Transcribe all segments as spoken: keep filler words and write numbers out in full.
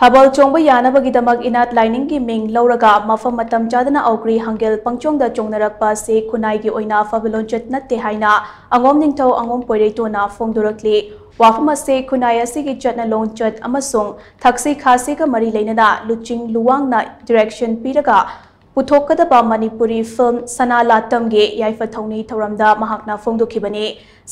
ꯊꯥꯕꯜ ꯆꯣꯡꯕ ꯌꯥꯅꯕꯒꯤꯗꯃꯛ ꯏꯅꯥꯠ ꯂꯥꯏꯅꯤꯡꯒꯤ ꯃꯤꯡ ꯂꯧꯔꯒ ꯃꯐꯝ ꯃꯇꯝ ꯆꯥꯗꯅ ꯑꯧꯒ꯭ꯔꯤ ꯍꯪꯒꯦꯜ ꯄꯪꯆꯣꯡꯗ ꯆꯣꯡꯅꯔꯛꯄ ꯑꯁꯤ ꯈꯨꯟꯅꯥꯏꯒꯤ ꯑꯣꯏꯅ ꯑꯐꯕ ꯂꯣꯟꯆꯠ ꯅꯠꯇꯦ ꯍꯥꯏꯅ ꯑꯉꯣꯝ ꯅꯤꯡꯊꯧ ꯑꯉꯣꯝ ꯄꯣꯏꯔꯩꯇꯣꯅ ꯐꯣꯡꯗꯣꯔꯛꯂꯤ꯫ ꯋꯥꯐꯝ ꯑꯁꯤ ꯈꯨꯟꯅꯥꯏ ꯑꯁꯤꯒꯤ ꯆꯠꯅ ꯂꯣꯟꯆꯠ ꯑꯃꯁꯨꯡ ꯊꯛꯁꯤ ꯈꯥꯁꯤꯒ ꯃꯔꯤ ꯂꯩꯅꯅ ꯂꯨꯆꯤꯡ ꯂꯨꯋꯥꯡꯅ direction ꯄꯤꯔꯒ ꯄꯨꯊꯣꯛꯀꯗꯕ ꯃꯅꯤꯄꯨꯔꯤ film ꯁꯅꯥ ꯂꯥꯇꯝꯒꯤ ꯌꯥꯏꯐ ꯊꯧꯅꯤ ꯊꯧꯔꯝꯗ ꯃꯍꯥꯛꯅ ꯐꯣꯡꯗꯣꯛꯈꯤꯕꯅꯤ꯫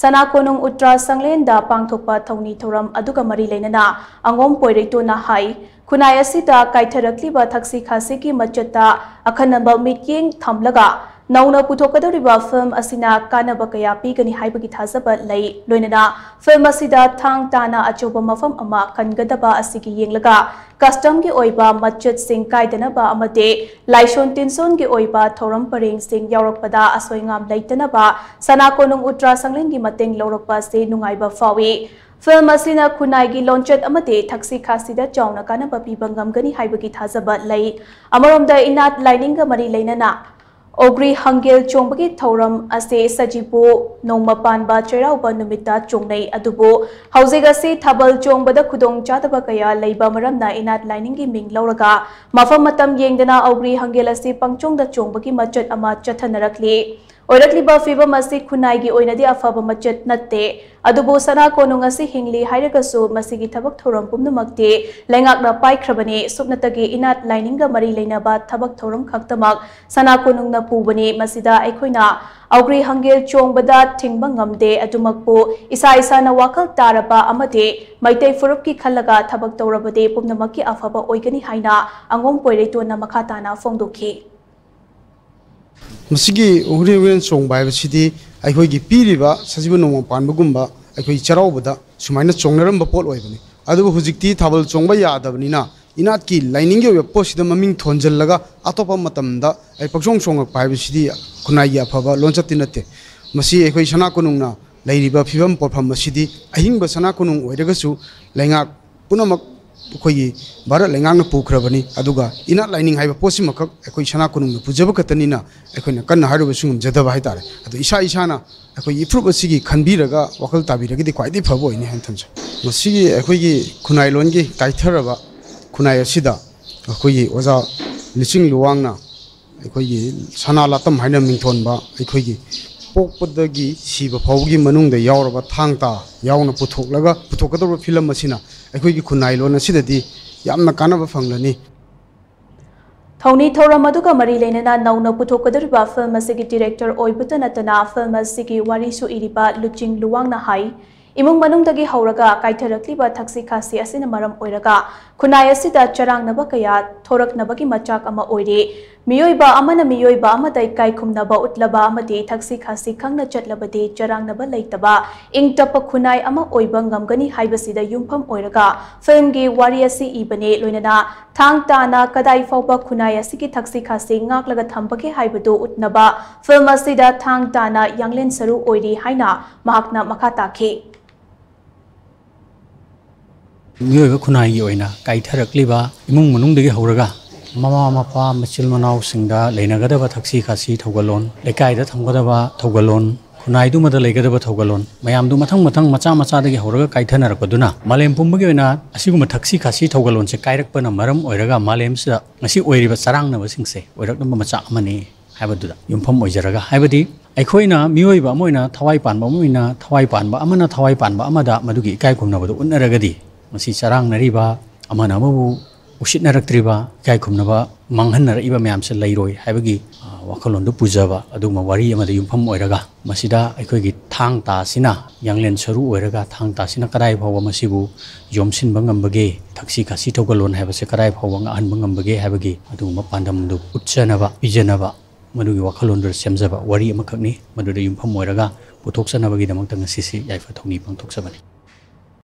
ꯁꯅꯥ ꯀꯣꯅꯨꯡ ꯎꯇ꯭ꯔꯥ ꯁꯪꯂꯦꯟꯗ ꯄꯥꯡꯊꯣꯛꯄ ꯊꯧꯅꯤ ꯊꯧꯔꯝ ꯑꯗꯨꯒ ꯃꯔꯤ ꯂꯩꯅꯅ ꯑꯉꯣꯝ ꯄꯣꯏꯔꯩꯇꯣꯅ ꯍꯥꯏ, ꯈꯨꯟꯅꯥꯏ ꯑꯁꯤꯗ ꯀꯥꯏꯊꯔꯛꯂꯤꯕ ꯊꯛꯁꯤ ꯈꯥꯁꯤꯒꯤ ꯃꯆꯠꯇ ꯑꯈꯟꯅꯕ ꯃꯤꯠꯌꯦꯡ ꯊꯝꯂꯒ ꯅꯧꯅ ꯄꯨꯊꯣꯛꯀꯗꯧꯔꯤꯕ film ꯑꯁꯤꯅ ꯀꯥꯟꯅꯕ ꯀꯌꯥ ꯄꯤꯒꯅꯤ ꯍꯥꯏꯕꯒꯤ ꯊꯥꯖꯕ ꯂꯩ꯫ ꯂꯣꯏꯅꯅ film ꯑꯁꯤꯗ ꯊꯥꯡ ꯇꯥꯅ ꯑꯆꯧꯕ ꯃꯐꯝ ꯑꯃ ꯀꯟꯒꯗꯕ ꯑꯁꯤꯒꯤ ꯌꯦꯡꯂꯒ customꯒꯤ ꯑꯣꯏꯕ ꯃꯆꯠꯁꯤꯡ ꯀꯥꯏꯗꯅꯕ ꯑꯃꯗꯤ ꯂꯥꯏꯁꯣꯟ ꯇꯤꯟꯁꯣꯟꯒꯤ ꯑꯣꯏꯕ ꯊꯧꯔꯝ ꯄꯔꯦꯡꯁꯤꯡ ꯌꯥꯎꯔꯛꯄꯗ ꯑꯁꯣꯏ ꯑꯉꯥꯝ ꯂꯩꯇꯅꯕ ꯁꯅꯥ ꯀꯣꯅꯨꯡ ꯎꯇ꯭ꯔꯥ ꯁꯪꯂꯦꯟꯒꯤ ꯃꯇꯦꯡ ꯂꯧꯔꯛꯄ ꯑꯁꯤ ꯅꯨꯡꯉꯥꯏꯕ ꯐꯥꯎꯏ꯫ Film ꯑꯁꯤꯅ ꯈꯨꯟꯅꯥꯏꯒꯤ ꯂꯣꯟꯆꯠ ꯑꯃꯗꯤ ꯊꯛꯁꯤ ꯈꯥꯁꯤꯗ ꯆꯥꯎꯅ ꯀꯥꯟꯅꯕ ꯄꯤꯕ ꯉꯝꯒꯅꯤ ꯍꯥꯏꯕꯒꯤ ꯊꯥꯖꯕ ꯂꯩ꯫ ꯑꯃꯔꯣꯝꯗ ꯏꯅꯥꯠ ꯂꯥꯏꯅꯤꯡꯒ ꯃꯔꯤ ꯂꯩꯅꯅ ꯑꯧꯒ꯭ꯔꯤ ꯍꯪꯒꯦꯜ ꯆꯣꯡꯕꯒꯤ ꯊꯧꯔꯝ ꯑꯁꯤ ꯁꯖꯤꯕꯨ ꯅꯣꯡꯃ ꯄꯥꯟꯕ ꯆꯩꯔꯥꯎꯕ ꯅꯨꯃꯤꯠꯇ ꯆꯣꯡꯅꯩ꯫ ꯑꯗꯨꯕꯨ ꯍꯧꯖꯤꯛ ꯑꯁꯤ ꯊꯥꯕꯜ ꯆꯣꯡꯕꯗ ꯈꯨꯗꯣꯡ ꯆꯥꯗꯕ ꯀꯌꯥ ꯂꯩꯕ ꯃꯔꯝꯅ ꯏꯅꯥꯠ ꯂꯥꯏꯅꯤꯡꯒꯤ ꯃꯤꯡ ꯂꯧꯔꯒ ꯃꯐꯝ ꯃꯇꯝ ꯌꯦꯡꯗꯅ ꯑꯧꯒ꯭ꯔꯤ ꯍꯪꯒꯦꯜ ꯑꯁꯤ ꯄꯪꯆꯣꯡꯗ ꯆꯣꯡꯕꯒꯤ ꯃꯆꯠ ꯑꯃ ꯆꯠꯊꯅꯔꯛꯂꯤ꯫ ꯑꯣꯏꯔꯛꯂꯤꯕ ꯐꯤꯕꯝ ꯑꯁꯤ ꯈꯨꯟꯅꯥꯏꯒꯤ ꯑꯣꯏꯅꯗꯤ ꯑꯐꯕ ꯃꯆꯠ ꯅꯠꯇꯦ꯫ ꯑꯗꯨꯕꯨ ꯁꯅꯥ ꯀꯣꯅꯨꯡ ꯑꯁꯤ ꯍꯤꯡꯂꯤ ꯍꯥꯏꯔꯒꯁꯨ ꯃꯁꯤꯒꯤ ꯊꯕꯛ ꯊꯧꯔꯝ ꯄꯨꯝꯅꯃꯛꯇꯤ ꯂꯩꯉꯥꯛꯅ ꯄꯥꯏꯈ꯭ꯔꯕꯅꯤ꯫ ꯁꯨꯞꯅꯇꯒꯤ ꯏꯅꯥꯠ ꯂꯥꯏꯅꯤꯡꯒ ꯃꯔꯤ ꯂꯩꯅꯕ ꯊꯕꯛ ꯊꯧꯔꯝ ꯈꯛꯇꯃꯛ ꯁꯅꯥ ꯀꯣꯅꯨꯡꯅ ꯄꯨꯕꯅꯤ꯫ ꯃꯁꯤꯗ ꯑꯩꯈꯣꯏꯅ ꯑꯧꯒ꯭ꯔꯤ ꯍꯪꯒꯦꯜ ꯆꯣꯡꯕꯗ ꯊꯤꯡꯕ ꯉꯝꯗꯦ꯫ ꯑꯗꯨꯃꯛꯄꯨ ꯏꯁꯥ ꯏꯁꯥꯅ ꯋꯥꯈꯜ ꯇꯥꯔꯕ ꯑꯃꯗꯤ ꯃꯩꯇꯩ ꯐꯨꯔꯨꯞꯀꯤ ꯈꯜꯂꯒ ꯊꯕꯛ ꯇꯧꯔꯕꯗꯤ ꯄꯨꯝꯅꯃꯛꯀꯤ ꯑꯐꯕ ꯑꯣꯏꯒꯅꯤ ꯍꯥꯏꯅ ꯑꯉꯣꯝ ꯄꯣꯏꯔꯩꯇꯣꯟꯅ ꯃꯈꯥ ꯇꯥꯅ ꯐꯣꯡꯗꯣꯛꯈꯤ꯫ ꯃꯁꯤꯒꯤ ꯎꯍ꯭ꯔꯤ ꯎꯍ꯭ꯔꯦꯟ ꯆꯣꯡꯕ ꯍꯥꯏꯕꯁꯤꯗꯤ ꯑꯩꯈꯣꯏꯒꯤ ꯄꯤꯔꯤꯕ ꯁꯖꯤꯕꯨ ꯅꯣꯡꯃ ꯄꯥꯟꯕꯒꯨꯝꯕ ꯑꯩꯈꯣꯏ ꯆꯩꯔꯥꯎꯕꯗ ꯁꯨꯃꯥꯏꯅ ꯆꯣꯡꯅꯔꯝꯕ ꯄꯣꯠ ꯑꯣꯏꯕꯅꯤ꯫ ꯑꯗꯨꯕꯨ ꯍꯧꯖꯤꯛꯇꯤ ꯊꯥꯕꯜ ꯆꯣꯡꯕ ꯌꯥꯗꯕꯅꯤꯅ ꯏꯅꯥꯠꯀꯤ ꯂꯥꯏꯅꯤꯡꯒꯤ ꯑꯣꯏꯕ ꯄꯣꯠꯁꯤꯗ ꯃꯃꯤꯡ ꯊꯣꯟꯖꯤꯜꯂꯒ ꯑꯇꯣꯞꯄ ꯃꯇꯝꯗ ꯑꯩ ꯄꯪꯆꯣꯡ ꯆꯣꯡꯉꯛꯄ ꯍꯥꯏꯕꯁꯤꯗꯤ ꯈꯨꯟꯅꯥꯏꯒꯤ ꯑꯐꯕ ꯂꯣꯟꯆꯠꯇꯤ ꯅꯠꯇꯦ꯫ ꯃꯁꯤ ꯑꯩꯈꯣꯏ ꯁꯅꯥ ꯀꯣꯅꯨꯡꯅ ꯂꯩꯔꯤꯕ ꯐꯤꯕꯝ ꯄꯣꯠꯐꯝ ꯑꯁꯤꯗꯤ ꯑꯍꯤꯡꯕ ꯁꯅꯥ ꯀꯣꯅꯨꯡ ꯑꯣꯏꯔꯒꯁꯨ ꯂꯩꯉꯥꯛ ꯄꯨꯝꯅꯃꯛ ꯑꯩꯈꯣꯏꯒꯤ ꯚꯥꯔꯠ ꯂꯩꯉꯥꯛꯅ ꯄꯨꯈ꯭ꯔꯕꯅꯤ꯫ ꯑꯗꯨꯒ ꯏꯅꯥꯠ ꯂꯥꯏꯅꯤꯡ ꯍꯥꯏꯕ ꯄꯣꯠꯁꯤꯃꯈꯛ ꯑꯩꯈꯣꯏ ꯁꯅꯥ ꯀꯣꯅꯨꯡꯅ ꯄꯨꯖꯕ ꯈꯛꯇꯅꯤꯅ ꯑꯩꯈꯣꯏꯅ ꯀꯟꯅ ꯍꯥꯏꯔꯨꯕꯁꯨ ꯉꯝꯖꯗꯕ ꯍꯥꯏꯇꯥꯔꯦ꯫ ꯑꯗꯣ ꯏꯁꯥ ꯏꯁꯥꯅ ꯑꯩꯈꯣꯏꯒꯤ ꯏꯐꯨꯔꯨꯞ ꯑꯁꯤꯒꯤ ꯈꯟꯕꯤꯔꯒ ꯋꯥꯈꯜ ꯇꯥꯕꯤꯔꯒꯗꯤ ꯈ꯭ꯋꯥꯏꯗꯒꯤ ꯐꯕ ꯑꯣꯏꯅꯤ ꯍꯥꯏꯅ ꯊꯝꯖꯩ꯫ ꯃꯁꯤꯒꯤ ꯑꯩꯈꯣꯏꯒꯤ ꯈꯨꯟꯅꯥꯏꯂꯣꯟꯒꯤ ꯀꯥꯏꯊꯔꯕ ꯈꯨꯟꯅꯥꯏ ꯑꯁꯤꯗ ꯑꯩꯈꯣꯏꯒꯤ ꯑꯣꯖꯥ ꯂꯨꯆꯤꯡ ꯂꯨꯋꯥꯡꯅ ꯑꯩꯈꯣꯏꯒꯤ ꯁꯅꯥ ꯂꯥꯇꯝ ꯍꯥꯏꯅ ꯃꯤꯡꯊꯣꯟꯕ ꯑꯩꯈꯣꯏꯒꯤ ꯄꯣꯛꯄꯗꯒꯤ ꯁꯤꯕ ꯐꯥꯎꯕꯒꯤ ꯃꯅꯨꯡꯗ ꯌꯥꯎꯔꯕ ꯊꯥꯡ ꯇꯥ ꯌꯥꯎꯅ ꯄꯨꯊꯣꯛꯂꯒ ꯄꯨꯊꯣꯛꯀꯗꯧꯔꯤꯕ ꯐꯤꯂꯝ ꯑꯁꯤꯅ ꯑꯩꯈꯣꯏꯒꯤ ꯈꯨꯟꯅꯥꯏ ꯂꯣꯟ ꯑꯁꯤꯗꯗꯤ ꯌꯥꯝꯅ ꯀꯥꯟꯅꯕ ꯐꯪꯂꯅꯤ꯫ ꯊꯧꯅꯤ ꯊꯧꯔꯝ ꯑꯗꯨꯒ ꯃꯔꯤ ꯂꯩꯅꯅ ꯅꯧꯅ ꯄꯨꯊꯣꯛꯀꯗꯧꯔꯤꯕ ꯐꯤꯂꯝ ꯑꯁꯤꯒꯤ ꯗꯤꯔꯦꯛꯇꯔ ꯑꯣꯏꯕꯇ ꯅꯠꯇꯅ ꯐꯤꯂꯝ ꯑꯁꯤꯒꯤ ꯋꯥꯔꯤꯁꯨ ꯏꯔꯤꯕ ꯂꯨꯆꯤꯡ ꯂꯨꯋꯥꯡꯅ ꯍꯥꯏ, ꯏꯃꯨꯡ ꯃꯅꯨꯡꯗꯒꯤ ꯍꯧꯔꯒ ꯀꯥꯏꯊꯔꯛꯂꯤꯕ ꯊꯛꯁꯤ ꯈꯥꯁꯤ ꯑꯁꯤꯅ ꯃꯔꯝ ꯑꯣꯏꯔꯒ ꯈꯨꯟꯅꯥꯏ ꯑꯁꯤꯗ ꯆꯔꯥꯡꯅꯕ ꯀꯌꯥ ꯊꯣꯔꯛꯅꯕꯒꯤ ꯃꯆꯥꯛ ꯑꯃ ꯑꯣꯏꯔꯤ꯫ ꯃꯤꯑꯣꯏꯕ ꯑꯃꯅ ꯃꯤꯑꯣꯏꯕ ꯑꯃꯗ ꯏꯀꯥꯏ ꯈꯨꯝꯅꯕ ꯎꯠꯂꯕ ꯑꯃꯗꯤ ꯊꯛꯁꯤ ꯈꯥꯁꯤ ꯈꯪꯅ ꯆꯠꯂꯕꯗꯤ ꯆꯔꯥꯡꯅꯕ ꯂꯩꯇꯕ, ꯏꯪ ꯇꯞꯄ ꯈꯨꯟꯅꯥꯏ ꯑꯃ ꯑꯣꯏꯕ ꯉꯝꯒꯅꯤ ꯍꯥꯏꯕꯁꯤꯗ ꯌꯨꯝꯐꯝ ꯑꯣꯏꯔꯒ ꯐꯤꯂꯝꯒꯤ ꯋꯥꯔꯤ ꯑꯁꯤ ꯏꯕꯅꯤ꯫ ꯂꯣꯏꯅꯅ ꯊꯥꯡ ꯇꯥꯅ ꯀꯗꯥꯏ ꯐꯥꯎꯕ ꯈꯨꯟꯅꯥꯏ ꯑꯁꯤꯒꯤ ꯊꯛꯁꯤ ꯈꯥꯁꯤ ꯉꯥꯛꯂꯒ ꯊꯝꯕꯒꯦ ꯍꯥꯏꯕꯗꯨ ꯎꯠꯅꯕ ꯐꯤꯂꯝ ꯑꯁꯤꯗ ꯊꯥꯡ ꯇꯥꯅ ꯌꯥꯡꯂꯦꯟ ꯁꯔꯨ ꯑꯣꯏꯔꯤ ꯍꯥꯏꯅ ꯃꯍꯥꯛꯅ ꯃꯈꯥ ꯇꯥꯈꯤ꯫ ꯃꯤꯑꯣꯏꯕ ꯈꯨꯟꯅꯥꯏꯒꯤ ꯑꯣꯏꯅ ꯀꯥꯏꯊꯔꯛꯂꯤꯕ ꯏꯃꯨꯡ ꯃꯅꯨꯡꯗꯒꯤ ꯍꯧꯔꯒ ꯃꯃꯥ ꯃꯄꯥ ꯃꯆꯤꯜ ꯃꯅꯥꯎꯁꯤꯡꯗ ꯂꯩꯅꯒꯗꯕ ꯊꯛꯁꯤ ꯈꯥꯁꯤ ꯊꯧꯒꯜꯂꯣꯟ, ꯂꯩꯀꯥꯏꯗ ꯊꯝꯒꯗꯕ ꯊꯧꯒꯜꯂꯣꯟ, ꯈꯨꯟꯅꯥꯏꯗꯨꯃꯗ ꯂꯩꯒꯗꯕ ꯊꯧꯒꯜꯂꯣꯟ ꯃꯌꯥꯝꯗꯨ ꯃꯊꯪ ꯃꯊꯪ ꯃꯆꯥ ꯃꯆꯥꯗꯒꯤ ꯍꯧꯔꯒ ꯀꯥꯏꯊꯅꯔꯛꯄꯗꯨꯅ ꯃꯥꯂꯦꯝ ꯄꯨꯝꯕꯒꯤ ꯑꯣꯏꯅ ꯑꯁꯤꯒꯨꯝꯕ ꯊꯛꯁꯤ ꯈꯥꯁꯤ ꯊꯧꯒꯜꯂꯣꯟꯁꯦ ꯀꯥꯏꯔꯛꯄꯅ ꯃꯔꯝ ꯑꯣꯏꯔꯒ ꯃꯥꯂꯦꯝꯁꯤꯗ ꯉꯁꯤ ꯑꯣꯏꯔꯤꯕ ꯆꯔꯥꯡꯅꯕꯁꯤꯡꯁꯦ ꯑꯣꯏꯔꯛꯅꯕ ꯃꯆꯥꯛ ꯑꯃꯅꯤ ꯍꯥꯏꯕꯗꯨꯗ ꯌꯨꯝꯐꯝ ꯑꯣꯏꯖꯔꯒ, ꯍꯥꯏꯕꯗꯤ ꯑꯩꯈꯣꯏꯅ ꯃꯤꯑꯣꯏꯕ ꯑꯃ ꯑꯣꯏꯅ ꯊꯋꯥꯏ ꯄꯥꯟꯕ ꯑꯃ ꯑꯣꯏꯅ ꯊꯋꯥꯏ ꯄꯥꯟꯕ ꯑꯃꯅ ꯊꯋꯥꯏ ꯄꯥꯟꯕ ꯑꯃꯗ ꯃꯗꯨꯒꯤ ꯏꯀꯥꯏ ꯈꯨꯝꯅꯕꯗꯨ ꯎꯠꯅꯔꯒꯗꯤ ꯃꯁꯤ ꯆꯔꯥꯡꯅꯔꯤꯕ ꯑꯃꯅ ꯑꯃꯕꯨ ꯎꯁꯤꯠꯅꯔꯛꯇ꯭ꯔꯤꯕ, ꯏꯀꯥꯏ ꯈꯨꯝꯅꯕ ꯃꯥꯡꯍꯟꯅꯔꯛꯏꯕ ꯃꯌꯥꯝꯁꯦ ꯂꯩꯔꯣꯏ ꯍꯥꯏꯕꯒꯤ, ꯑ, ꯋꯥꯈꯜꯂꯣꯟꯗꯨ ꯄꯨꯖꯕ ꯑꯗꯨꯒꯨꯝꯕ ꯋꯥꯔꯤ ꯑꯃꯗ ꯌꯨꯝꯐꯝ ꯑꯣꯏꯔꯒ ꯃꯁꯤꯗ ꯑꯩꯈꯣꯏꯒꯤ ꯊꯥꯡ ꯇꯥꯁꯤꯅ ꯌꯥꯡꯂꯦꯟ ꯁꯔꯨ ꯑꯣꯏꯔꯒ ꯊꯥꯡ ꯇꯥꯁꯤꯅ ꯀꯗꯥꯏ ꯐꯥꯎꯕ ꯃꯁꯤꯕꯨ ꯌꯣꯝꯁꯤꯟꯕ ꯉꯝꯕꯒꯦ, ꯊꯛꯁꯤ ꯈꯥꯁꯤ ꯊꯧꯒꯜꯂꯣꯟ ꯍꯥꯏꯕꯁꯦ ꯀꯗꯥꯏ ꯐꯥꯎꯕ ꯉꯥꯛꯍꯟꯕ ꯉꯝꯕꯒꯦ ꯍꯥꯏꯕꯒꯤ ꯑꯗꯨꯒꯨꯝꯕ ꯄꯥꯟꯗꯝꯗꯨ ꯎꯠꯆꯅꯕ, ꯄꯤꯖꯅꯕ ꯃꯗꯨꯒꯤ ꯋꯥꯈꯜꯂꯣꯟꯗꯨꯗ ꯁꯦꯝꯖꯕ ꯋꯥꯔꯤ ꯑꯃꯈꯛꯅꯤ꯫ ꯃꯗꯨꯗ ꯌꯨꯝꯐꯝ ꯑꯣꯏꯔꯒ ꯄꯨꯊꯣꯛꯆꯅꯕꯒꯤꯗꯃꯛꯇ ꯉꯁꯤꯁꯤ ꯌꯥꯏꯐ ꯊꯧꯅꯤ ꯄꯥꯡꯊꯣꯛꯆꯕꯅꯤ꯫